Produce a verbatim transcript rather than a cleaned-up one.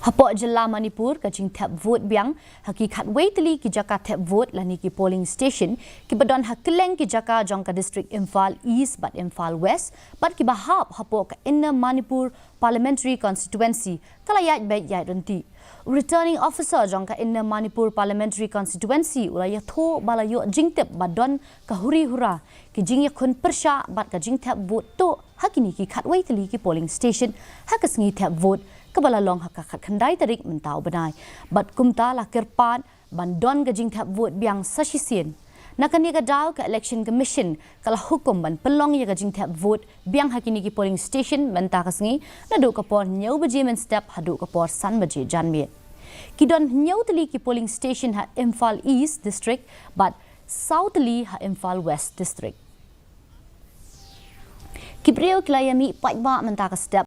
Hapoh jylla Manipur, ka jingthep vote biang ha ki khatwei tylli ki jaka thep vote lane ki polling station kiba don ha kylleng ki jaka jong ka district Imphal East bad Imphal West bad kiba hap hapoh ka Inner Manipur Parliamentary Constituency ka la ïaid beit ïaid ryntih. U Returning Officer jong ka Inner Manipur Parliamentary Constituency u la ïathuh ba la ïoh jingtip ba don ka huri hura ki jingïakhun pyrshah bad ka jingthep vote tuh ha kine ki khatwei tylli ki polling station ha ka sngi thep vote kaba la long ha ka khatkhyndai tarik mynta u bnai, bad kumta la kyrpad ban don ka jingthep vote biang sa shisien. Na kane ka daw, ka Election Commission ka la hukum ban pynlong ïa ka jingthep vote biang ha kine ki polling station mynta ka sngi, naduh ka por hynñiew baje mynstep haduh ka por san baje janmiet. Ki don hynñiew tylli ki polling station ha Imphal East District bad saw tylli ha Imphal West District. Ki briew ki la ïamih paidbah mynta ka step